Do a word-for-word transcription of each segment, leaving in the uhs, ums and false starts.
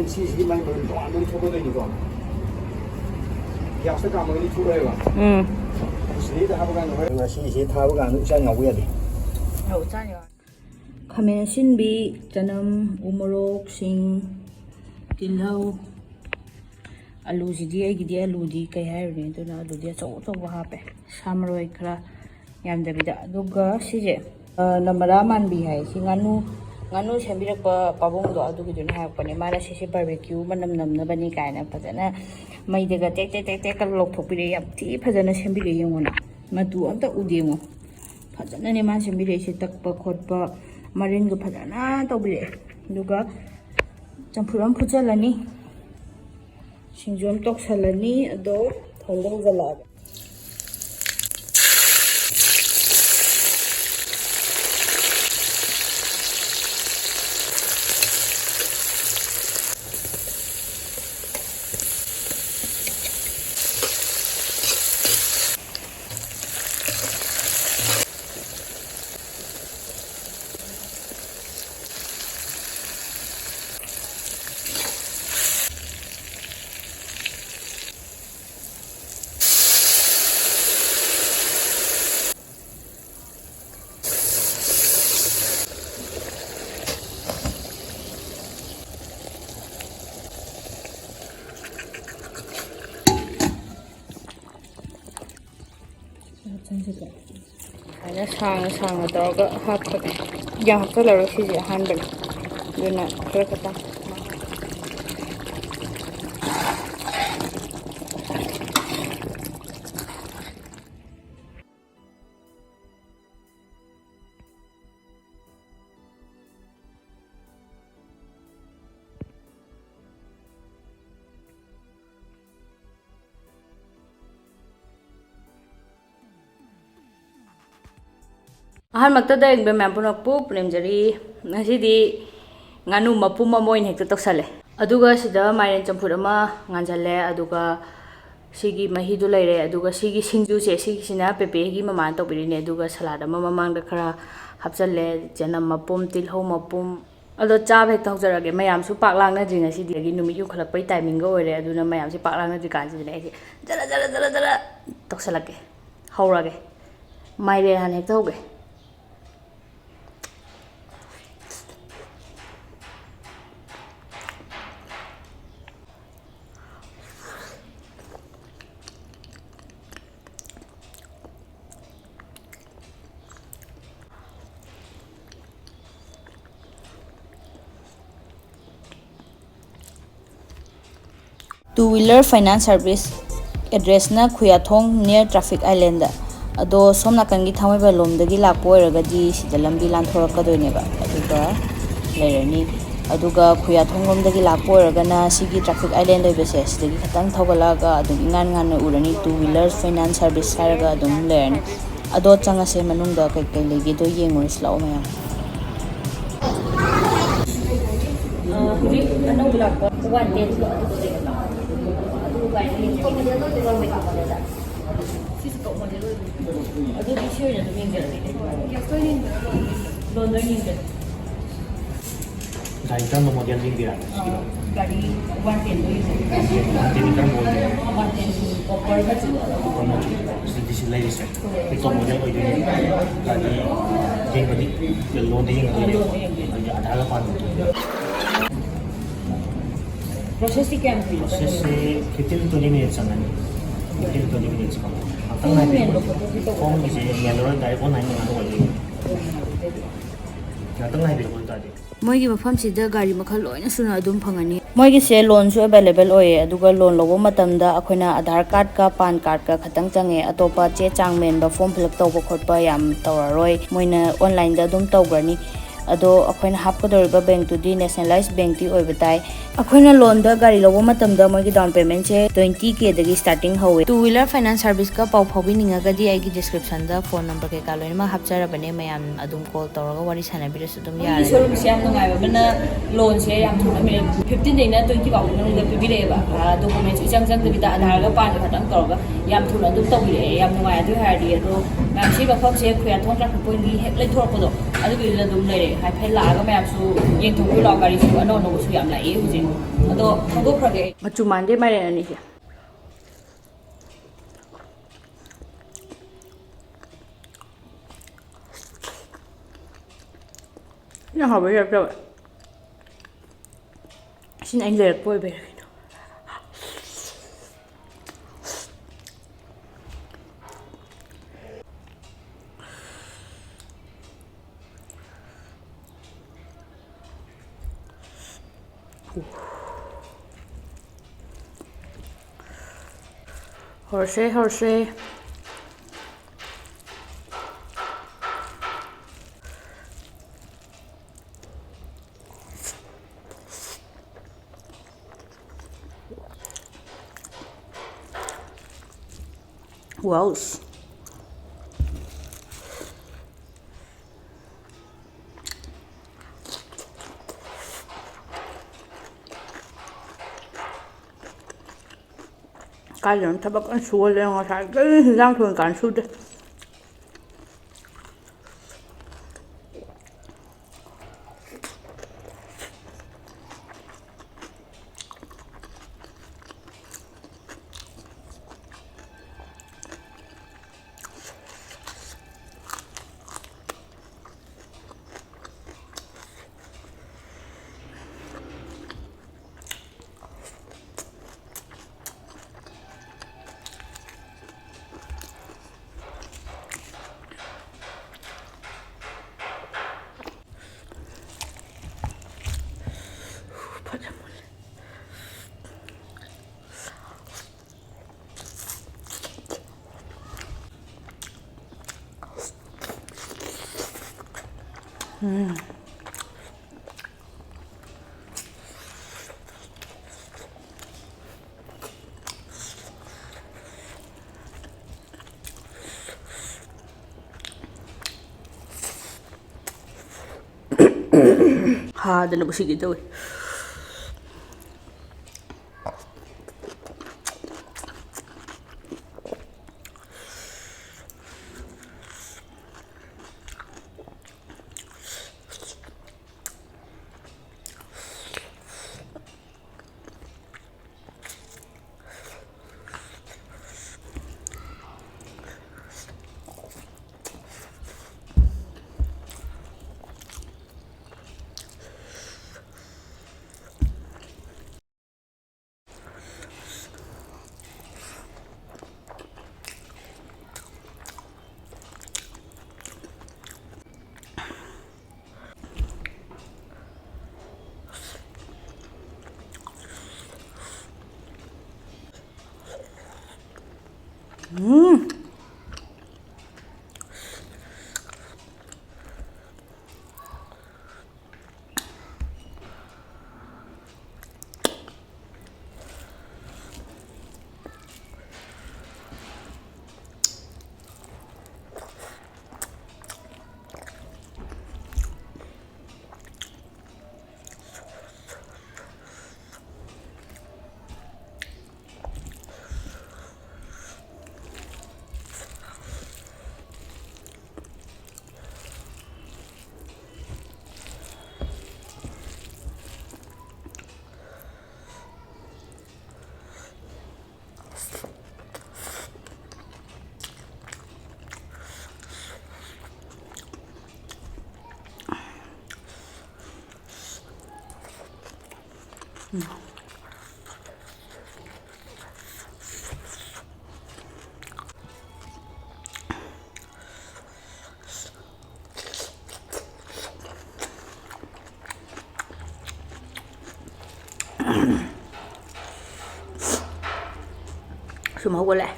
ꯁꯤꯁꯤꯒꯤ ꯃꯥꯏ ꯃꯔꯨꯝ ꯇꯣꯉꯥꯟꯕ ꯑꯣꯏꯅ ꯊꯣꯛꯀꯗꯣꯏꯅꯤꯀꯣ꯫ ꯒ꯭ꯌꯥꯁꯇ ꯀꯥꯝꯃꯒꯗꯤ ꯊꯣꯛꯂꯣꯏꯕ꯫ ꯎꯝ꯫ ꯁꯤꯗꯩꯗ ꯍꯥꯞꯄ ꯀꯥꯟꯗ ꯍꯣꯔꯦꯟ ꯁꯤꯁꯦ ꯊꯥꯕ ꯀꯥꯟꯗ ꯎꯆꯥꯟ ꯌꯥꯎꯕ ꯌꯥꯗꯦ꯫ ꯑꯧ, ꯎꯆꯥꯟ ꯌꯥꯎ-, ꯈꯥꯃꯦꯟ ꯑꯁꯤꯟꯕꯤ, ꯆꯅꯝ, ꯎꯃꯣꯔꯣꯛ, ꯁꯤꯡ, ꯇꯤꯜꯍꯧ, ꯑꯂꯨꯁꯤꯗꯤ ꯑꯩꯒꯤꯗꯤ ꯑꯂꯨꯗꯤ ꯀꯩ ꯍꯥꯏꯔꯨꯅꯤ, ꯑꯗꯨꯅ ꯑꯂꯨꯗꯤ ꯑꯆꯧ ꯑꯆꯧꯕ ꯍꯥꯞꯄꯦ꯫ ꯁꯥ ꯃꯔꯣꯏ ꯈꯔ ꯌꯥꯝꯗꯕꯤꯗ꯫ ꯑꯗꯨꯒ ꯁꯤꯁꯦ, ꯑ, ꯅꯃꯔꯥ ꯃꯥꯟꯕꯤ ꯍꯥꯏ, ꯁꯤ ꯉꯥꯅꯨ, ꯉꯥꯅꯨ ꯁꯦꯝꯕꯤꯔꯛꯄ ꯄꯥꯕꯨꯡꯗꯣ ꯑꯗꯨꯒꯤꯗꯨꯅ ꯍꯥꯏꯔꯛꯄꯅꯦ꯫ ꯃꯥꯅ ꯁꯤꯁꯦ ꯕꯥꯔꯕꯤꯀ꯭ꯌꯨ ꯃꯅꯝ ꯅꯝꯅꯕꯅꯤ ꯀꯥꯏꯅ ꯐꯖꯅ ꯃꯩꯗꯒ ꯇꯦꯛ ꯇꯦꯛ ꯇꯦꯛ ꯇꯦꯛꯀ ꯂꯧꯊꯣꯛꯄꯤꯔꯛꯑꯦ꯫ ꯌꯥꯝ ꯊꯤ ꯐꯖꯅ ꯁꯦꯝꯕꯤꯔꯛꯑꯦ, ꯌꯦꯡꯉꯣꯅ꯫ ꯃꯇꯨ ꯑꯝꯇ ꯎꯗꯦ, ꯌꯦꯡꯉꯣ꯫ ꯐꯖꯅꯅꯦ ꯃꯥꯅ ꯁꯦꯝꯕꯤꯔꯛꯏꯁꯦ, ꯇꯛꯄ ꯈꯣꯠꯄ ꯃꯔꯤꯟꯒ ꯐꯖꯅ ꯇꯧꯕꯤꯔꯛꯑꯦ꯫ ꯑꯗꯨꯒ ꯆꯝꯐꯨꯠ ꯑꯃ ꯐꯨꯠꯆꯜꯂꯅꯤ, ꯁꯤꯡꯖꯨ ꯑꯃ ꯇꯧꯁꯜꯂꯅꯤ, ꯑꯗꯣ ꯊꯣꯡꯕ ꯍꯧꯖꯜꯂꯛꯑꯒꯦ꯫ ꯁꯨꯃꯥꯏꯅ ꯁꯥꯡꯅ ꯁꯥꯡꯅ ꯇꯧꯔꯒ ꯍꯥꯞꯈ꯭ꯔꯒꯦ꯫ ꯌꯥꯝ ꯍꯥꯞꯆꯜꯂꯔꯣꯏ, ꯁꯤꯁꯦ ꯑꯍꯥꯟꯕꯅꯤ, ꯑꯗꯨꯅ ꯈꯔ ꯈꯛꯇꯪ꯫ ꯑꯍꯥꯟꯕꯃꯛꯇꯗ ꯌꯦꯡꯕ ꯃꯌꯥꯝ ꯄꯨꯝꯅꯃꯛꯄꯨ ꯄꯨꯅꯦꯝꯖꯔꯤ꯫ ꯉꯁꯤꯗꯤ ꯉꯥꯅꯨ ꯃꯄꯨꯝ ꯑꯃ ꯑꯣꯏꯅ ꯍꯦꯛꯇ ꯇꯧꯁꯜꯂꯦ꯫ ꯑꯗꯨꯒ ꯁꯤꯗ ꯃꯥꯏꯔꯦꯟ ꯆꯝꯐꯨꯠ ꯑꯃ ꯉꯥꯟꯁꯜꯂꯦ, ꯑꯗꯨꯒ ꯁꯤꯒꯤ ꯃꯍꯤꯗꯨ ꯂꯩꯔꯦ, ꯑꯗꯨꯒ ꯁꯤꯒꯤ ꯁꯤꯡꯖꯨꯁꯦ, ꯁꯤꯒꯤꯁꯤꯅ ꯄꯦꯄꯦꯒꯤ ꯃꯃꯥꯅ ꯇꯧꯕꯤꯔꯤꯅꯦ, ꯑꯗꯨꯒ ꯁꯂꯥꯗ ꯑꯃ ꯃꯃꯥꯡꯗ ꯈꯔ ꯍꯥꯞꯆꯜꯂꯦ, ꯆꯅꯝ ꯃꯄꯨꯝ, ꯇꯤꯜꯍꯧ ꯃꯄꯨꯝ, ꯑꯗꯣ ꯆꯥꯕ ꯍꯦꯛꯇ ꯍꯧꯖꯔꯒꯦ꯫ ꯃꯌꯥꯝꯁꯨ ꯄꯥꯛ ꯂꯥꯡꯅꯗ꯭ꯔꯤꯉꯩꯁꯤꯗꯒꯤ ꯅꯨꯃꯤꯠ ꯌꯨꯡꯈꯠꯂꯛꯄꯩ ꯇꯥꯏꯃꯤꯡꯒ ꯑꯣꯏꯔꯦ꯫ ꯑꯗꯨꯅ ꯃꯌꯥꯝꯁꯦ ꯄꯥꯛ ꯂꯥꯡꯅꯗ꯭ꯔꯤ ꯀꯥꯟꯁꯤꯗꯅꯦ ꯑꯩꯁꯦ ꯖꯔ ꯖꯔ ꯖꯔ ꯖꯔ ꯇꯧꯁꯜꯂꯛꯀꯦ꯫ ꯍꯧꯔꯒꯦ꯫ ꯃꯥꯏꯔꯦꯟ ꯍꯥꯟꯅ ꯍꯦꯛꯇ ꯍꯧꯒꯦ꯫ Two Wheeler Finance Service, address ꯅ ꯈꯨꯌꯥꯊꯣꯡ near Traffic Island꯫ ꯑꯗꯣ ꯁꯣꯝ ꯅꯥꯀꯟꯒꯤ ꯊꯥꯡꯃꯩꯕꯟ ꯂꯣꯝꯗꯒꯤ ꯂꯥꯛꯄ ꯑꯣꯏꯔꯒꯗꯤ ꯁꯤꯗ ꯂꯝꯕꯤ ꯂꯥꯟꯊꯣꯔꯛꯀꯗꯣꯏꯅꯦꯕ, ꯑꯗꯨꯒ ꯂꯩꯔꯅꯤ꯫ ꯑꯗꯨꯒ ꯈꯨꯌꯥꯊꯣꯡ ꯂꯣꯝꯗꯒꯤ ꯂꯥꯛꯄ ꯑꯣꯏꯔꯒꯅ ꯁꯤꯒꯤ Traffic Island ꯂꯩꯕꯁꯦ ꯁꯤꯗꯒꯤ ꯈꯤꯇꯪ ꯊꯧꯒꯠꯂꯛꯑꯒ ꯑꯗꯨꯝ ꯏꯉꯥꯟ ꯉꯥꯟꯅ ꯎꯔꯅꯤ, Two Wheeler Finance Service ꯍꯥꯏꯔꯒ ꯑꯗꯨꯝ ꯂꯩꯔꯅꯤ꯫ ꯑꯗꯣ ꯆꯪꯉꯁꯦ ꯃꯅꯨꯡꯗ ꯀꯩꯀꯩ ꯂꯩꯒꯦꯗꯣ ꯌꯦꯡꯉꯨꯔꯁꯤ ꯂꯥꯛꯑꯣ ꯃꯌꯥꯝ꯫ ꯑ, ꯍꯧꯖꯤꯛ ꯑꯅꯧꯕ ꯂꯥꯛꯄ ꯋꯥꯟ ꯇꯦꯟꯗꯣ ꯑꯗꯨꯗꯣ ꯂꯩꯒꯗ꯭ꯔꯣ? ꯑꯗꯨ ꯀꯥꯏꯅ ꯌꯦꯡꯒꯦ꯫ ꯁꯤꯁꯨ ꯇꯣꯞ ꯃꯣꯗꯦꯜ ꯑꯣꯏꯕꯅꯦ꯫ ꯑꯗꯨꯗꯤ ꯁꯤ ꯑꯣꯏꯅ ꯑꯗꯨꯝ ꯌꯦꯡꯖꯔꯒꯦ꯫ ꯂꯣꯟꯗ ꯑꯣꯏꯅ ꯌꯦꯡꯖꯔꯒꯦ꯫ ꯒꯥꯔꯤ ꯀꯔꯝꯕ ꯃꯣꯗꯦꯜ ꯌꯦꯡꯕꯤꯔꯛꯑꯒꯦ? ꯑ, ꯒꯥꯔꯤ ꯋꯥꯟ ꯇꯦꯟꯗꯣ ꯌꯦꯡꯖꯔꯒꯦ꯫ ꯋꯥꯟ ꯇꯦꯟ ꯀꯔꯝꯕ ꯑꯣꯏꯗꯣꯏꯅꯣ? ꯋꯥꯟ ꯇꯦꯟ ꯀꯣꯄꯔ ꯃꯆꯨꯗꯣ꯫ ꯀꯣꯄꯔ ꯃꯆꯨ꯫ ꯑꯗꯨꯗꯤ ꯁꯤ ꯂꯩꯔꯤꯁꯦ꯫ ꯍꯣꯏ꯫ ꯑꯩꯈꯣꯏ ꯇꯣꯞ ꯃꯣꯗꯦꯜ ꯑꯣꯏꯗꯣꯏꯅꯦ꯫ ꯒꯥꯔꯤ ꯌꯦꯡꯕꯗꯤ ꯂꯣꯟꯗ ꯌꯦꯡꯉꯗꯣꯏꯅꯦ꯫ ꯂꯣꯟꯗ ꯌꯦꯡꯗꯣꯏꯅꯦ꯫ ꯑꯗꯨꯗꯤ ꯑꯙꯥꯔꯒ ꯄꯥꯟꯒ ꯄꯨꯊꯣꯛꯄꯤꯔꯣ꯫ ꯄ꯭ꯔꯣꯁꯦꯁꯇꯤ ꯀꯌꯥꯝ ꯀꯨꯏꯅ ꯆꯪꯒꯅꯤ? ꯄ꯭ꯔꯣꯁꯦꯁꯁꯦ fifteen to twenty minutes ꯆꯪꯒꯅꯤ꯫ Fifteen to twenty minutes ꯀꯣ꯫ ꯉꯥꯛꯇꯪ ꯐꯣꯝ ꯉꯥꯏꯕꯤꯌꯨ꯫ ꯃꯦꯟꯕ ꯈꯣꯠꯄꯗꯤ ꯇꯧꯕ? ꯐꯣꯝꯒꯤꯁꯦ ꯃꯦꯜꯂꯔꯣꯏ, direct online ꯑꯣꯏꯅ ꯑꯣꯏꯗꯣꯏꯅꯦ꯫ ꯉꯥꯛꯇꯪ ꯉꯥꯏꯕꯤꯔꯝꯃꯣ ꯑꯗꯨ ꯇꯥꯔꯗꯤ꯫ ꯃꯣꯏꯒꯤ ꯃꯐꯝꯁꯤꯗ ꯒꯥꯔꯤ ꯃꯈꯜ ꯂꯣꯏꯅ ꯁꯨꯅ ꯑꯗꯨꯝ ꯐꯪꯉꯅꯤ꯫ ꯃꯣꯏꯒꯤꯁꯦ ꯂꯣꯟꯁꯨ available ꯑꯣꯏꯌꯦ, ꯑꯗꯨꯒ ꯂꯣꯟ ꯂꯧꯕ ꯃꯇꯝꯗ ꯑꯩꯈꯣꯏꯅ ꯑꯙꯥꯔ ꯀꯥꯔꯠꯀ ꯄꯥꯟ ꯀꯥꯔꯠꯀ ꯈꯛꯇꯪ ꯆꯪꯉꯦ꯫ ꯑꯇꯣꯞꯄ ꯆꯦ ꯆꯥꯡ ꯃꯦꯟꯕ, ꯐꯣꯔꯝ fill up ꯇꯧꯕ ꯈꯣꯠꯄ ꯌꯥꯝ ꯇꯧꯔꯔꯣꯏ, ꯃꯣꯏꯅ ꯑꯣꯟꯂꯥꯏꯟꯗ ꯑꯗꯨꯝ ꯇꯧꯈ꯭ꯔꯅꯤ꯫ ꯑꯗꯣ ꯑꯩꯈꯣꯏꯅ ꯍꯥꯞꯀꯗꯧꯔꯤꯕ ꯕꯦꯡꯛꯇꯨꯗꯤ ꯅꯦꯁꯅꯦꯂꯥꯏꯁ ꯕꯦꯡꯛꯇꯤ ꯑꯣꯏꯕ ꯇꯥꯏ꯫ ꯑꯩꯈꯣꯏꯅ ꯂꯣꯟꯗ ꯒꯥꯔꯤ ꯂꯧꯕ ꯃꯇꯝꯗ ꯃꯣꯏꯒꯤ down paymentꯁꯦ twenty Kꯗꯒꯤ starting ꯍꯧꯋꯦ꯫ Two Wheeler Finance Serviceꯀ ꯄꯥꯎ ꯐꯥꯎꯕꯤꯅꯤꯡꯉꯒꯗꯤ ꯑꯩꯒꯤ descriptionꯗ phone number ꯀꯩꯀꯥ ꯂꯣꯏꯅꯃꯛ ꯍꯥꯞꯆꯔꯕꯅꯦ, ꯃꯌꯥꯝ ꯑꯗꯨꯝ call ꯇꯧꯔꯒ ꯋꯥꯔꯤ ꯁꯥꯟꯅꯕꯤꯔꯁꯨ ꯑꯗꯨꯝ ꯃꯣꯏꯒꯤ ꯌꯥꯔꯦ꯫ Showroomꯁꯦ ꯌꯥꯝ ꯅꯨꯡꯉꯥꯏꯕ ꯑꯃꯅ ꯂꯣꯟꯁꯦ ꯌꯥꯝ ꯊꯨꯅ ꯃꯤꯅꯤꯠ fifteenꯗꯩꯅ twenty ꯐꯥꯎꯒꯤ ꯃꯅꯨꯡꯗ ꯄꯤꯕꯤꯔꯛꯑꯦꯕ꯫ ꯑ, documentꯁꯨ ꯏꯆꯪ ꯆꯪꯗꯕꯤꯗ ꯑꯙꯥꯔꯒ ꯄꯥꯟꯒ ꯈꯛꯇꯪ ꯇꯧꯔꯒ ꯌꯥꯝ ꯊꯨꯅ ꯑꯗꯨꯝ ꯇꯧꯕꯤꯔꯛꯑꯦ꯫ ꯌꯥꯝ ꯅꯨꯡꯉꯥꯏ ꯑꯗꯨ ꯍꯥꯏꯔꯗꯤ꯫ ꯑꯗꯣ ꯃꯌꯥꯝ, ꯁꯤ ꯃꯐꯝꯁꯦ ꯈꯨꯌꯥꯊꯣꯡ traffic pointꯒꯤ ꯍꯦꯛ ꯂꯩꯊꯣꯔꯛꯄꯗꯣ, ꯑꯗꯨꯒꯤꯗꯨꯗ ꯑꯗꯨꯝ ꯂꯩꯔꯦ꯫ ꯍꯥꯏꯐꯦꯠ ꯂꯥꯛꯑꯒ ꯃꯌꯥꯝꯁꯨ ꯌꯦꯡꯊꯣꯛꯄꯤꯔꯨ ꯂꯥꯛꯑꯣ꯫ ꯒꯥꯔꯤꯁꯨ ꯑꯅꯧ ꯑꯅꯧꯕꯁꯨ ꯌꯥꯝ ꯂꯥꯛꯑꯦ ꯍꯧꯖꯤꯛ꯫ ꯑꯗꯣ ꯊꯧꯗꯣꯛꯈ꯭ꯔꯒꯦ ꯑꯩ꯫ ꯃꯆꯨ ꯃꯥꯟꯗꯦ ꯃꯥꯏꯔꯦꯟ ꯑꯅꯤꯁꯦ꯫ ꯌꯥꯝ ꯍꯥꯎꯕ ꯌꯥꯝ ꯇꯧꯋꯦ꯫ ꯁꯤꯅ ꯑꯩꯅ ꯂꯩꯔꯛꯄ ꯑꯣꯏꯕꯩꯔꯥ ꯀꯩꯅꯣ? ꯍꯧꯔꯁꯦ, ꯍꯧꯔꯁꯦ꯫ ꯋꯥꯎꯁ꯫ ꯀꯥꯏꯗꯅꯣ ꯊꯕꯛ ꯀꯟꯅ ꯁꯨꯍꯜꯂꯦ꯫ ꯉꯁꯥꯏꯗꯒꯤ ꯍꯤꯟꯖꯥꯡ ꯊꯣꯡꯉꯤꯀꯥꯟ ꯁꯨꯗꯦ꯫ ꯎꯝ꯫ ꯍꯥꯗꯅꯕꯨ ꯁꯤꯒꯦ ꯇꯧꯋꯤ꯫ ꯎꯝ꯫ ꯁꯨꯝ ꯍꯧꯒꯠꯂꯛꯑꯦ꯫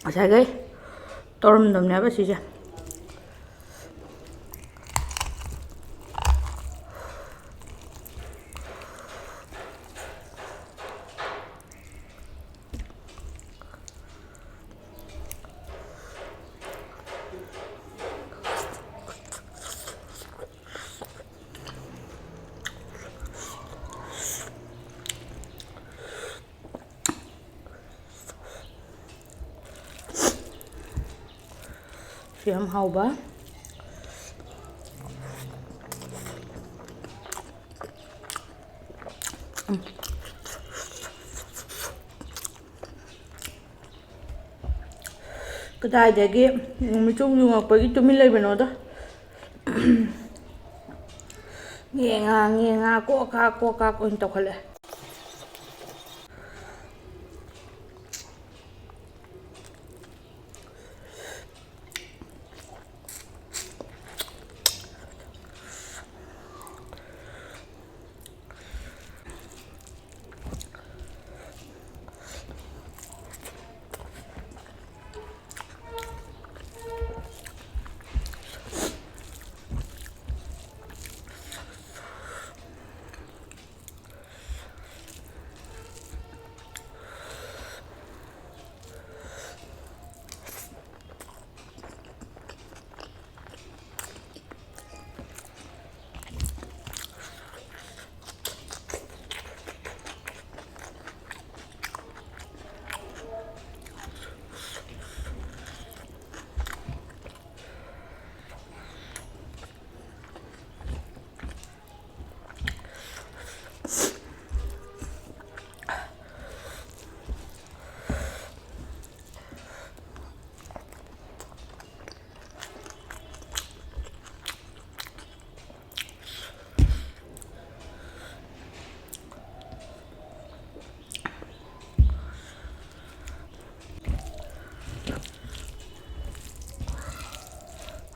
ꯉꯁꯥꯏꯈꯩ ꯇꯧꯔꯝꯗꯕꯅꯦꯕ ꯁꯤꯁꯦ꯫ ꯁꯤ ꯌꯥꯝ ꯍꯥꯎꯕ꯫ ꯎꯝ꯫ ꯀꯗꯥꯏꯗꯒꯤ ꯃꯤꯆꯨꯝ ꯌꯨꯡꯉꯛꯄꯒꯤ ꯇꯨꯃꯤꯟ ꯂꯩꯕꯅꯣꯗ꯫ ꯉꯦ ꯉꯥ, ꯉꯦ ꯉꯥ, ꯀꯣꯛ ꯀꯥꯛ, ꯀꯣꯛ ꯀꯥꯛ ꯑꯣꯏꯅ ꯇꯧꯈꯠꯂꯛꯑꯦ꯫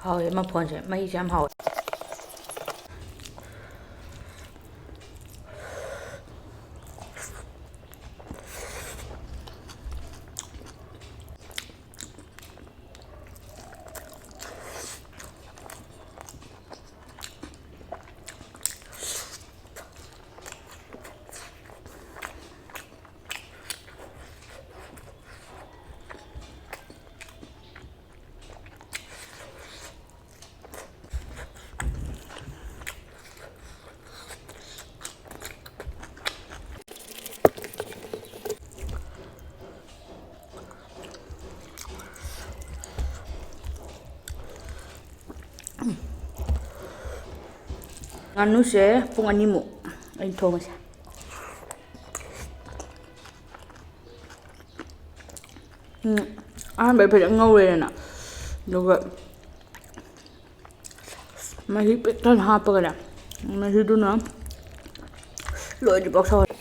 ꯍꯥꯎꯋꯦ ꯃꯐꯣꯟꯁꯦ, ꯃꯍꯤꯁꯦ ꯌꯥꯝ ꯍꯥꯎꯋꯦ꯫ ꯉꯥꯅꯨꯁꯦ ꯄꯨꯡ ꯑꯅꯤꯃꯨꯛ ꯑꯩꯅ ꯊꯣꯡꯉꯤꯁꯦ꯫ ꯎꯝ, ꯑꯍꯥꯟꯕꯩ ꯐꯖꯅ ꯉꯧꯔꯦꯗꯅ, ꯑꯗꯨꯒ ꯃꯍꯤ ꯄꯤꯛ ꯊꯟꯅ ꯍꯥꯞꯄꯒꯅꯦ, ꯃꯍꯤꯗꯨꯅ ꯂꯣꯏꯗ꯭ꯔꯤꯐꯥꯎ ꯁꯧꯍꯜꯂꯦ꯫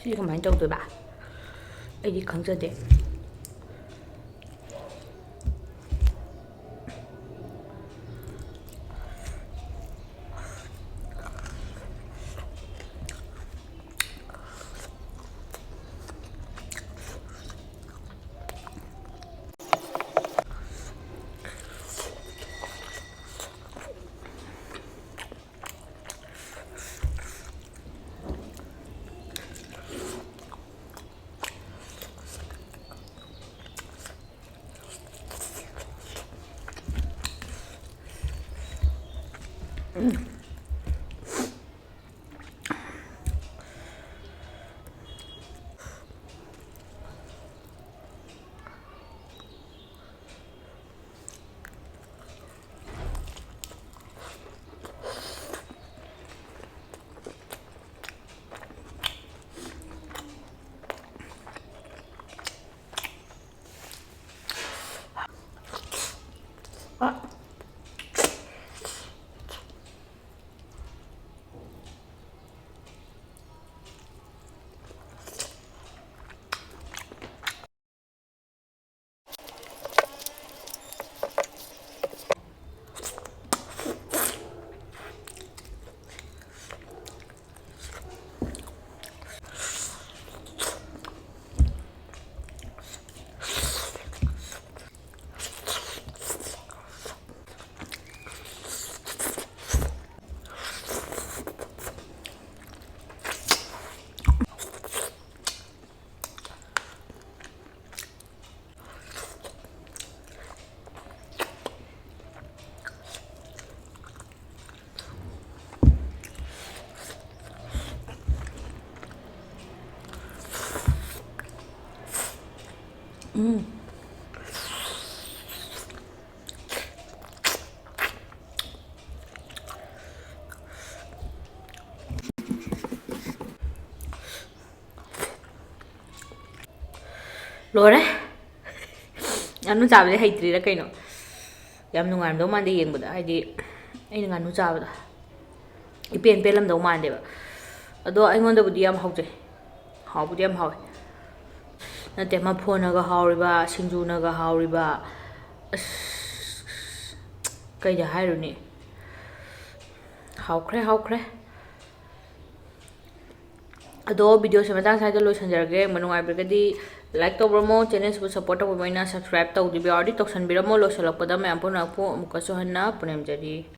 ꯁꯤ ꯀꯃꯥꯏꯅ ꯇꯧꯗꯣꯏꯕ? ꯑꯩꯗꯤ ꯈꯪꯖꯗꯦ꯫ ꯎꯝ꯫ ꯂꯣꯏꯔꯦ꯫ ꯉꯥꯅꯨ ꯆꯥꯕꯗꯤ ꯍꯩꯇ꯭ꯔꯤꯔꯥ ꯀꯩꯅꯣ? ꯌꯥꯝ ꯅꯨꯡꯉꯥꯏꯔꯝꯗꯧ ꯃꯥꯟꯗꯦ ꯌꯦꯡꯕꯗ, ꯍꯥꯏꯗꯤ ꯑꯩꯅ ꯉꯥꯅꯨ ꯆꯥꯕꯗꯣ ꯏꯄꯦꯟ ꯄꯦꯜꯂꯝꯗꯧ ꯃꯥꯟꯗꯦꯕ꯫ ꯑꯗꯣ ꯑꯩꯉꯣꯟꯗꯕꯨꯗꯤ ꯌꯥꯝ ꯍꯥꯎꯖꯩ, ꯍꯥꯎꯕꯨꯗꯤ ꯌꯥꯝ ꯍꯥꯎꯋꯦ꯫ ꯅꯠꯇꯦ, ꯃꯐꯣꯟꯅꯒ ꯍꯥꯎꯔꯤꯕ, ꯁꯤꯡꯖꯨꯅꯒ ꯍꯥꯎꯔꯤꯕ, ꯑꯁ, ꯀꯩꯗ ꯍꯥꯏꯔꯨꯅꯤ? ꯍꯥꯎꯈ꯭ꯔꯦ, ꯍꯥꯎꯈ꯭ꯔꯦ꯫ ꯑꯗꯣ videoꯁꯦ ꯃꯇꯥꯡ ꯁ꯭ꯋꯥꯏꯗ ꯂꯣꯏꯁꯤꯟꯖꯔꯒꯦ꯫ ꯌꯦꯡꯕ ꯅꯨꯡꯉꯥꯏꯕꯤꯔꯒꯗꯤ like ꯇꯧꯕꯤꯔꯝꯃꯣ, channelꯁꯤꯕꯨ support ꯇꯧꯕꯤꯕ ꯑꯣꯏꯅ subscribe ꯇꯧꯗꯕ ꯌꯥꯎꯔꯗꯤ ꯇꯧꯁꯟꯕꯤꯔꯝꯃꯣ꯫ ꯂꯣꯏꯁꯤꯜꯂꯛꯄꯗ ꯃꯌꯥꯝ ꯄꯨꯝꯅꯃꯛꯄꯨ ꯑꯃꯨꯛꯀꯁꯨ ꯍꯟꯅ ꯄꯨꯅꯦꯝꯖꯔꯤ꯫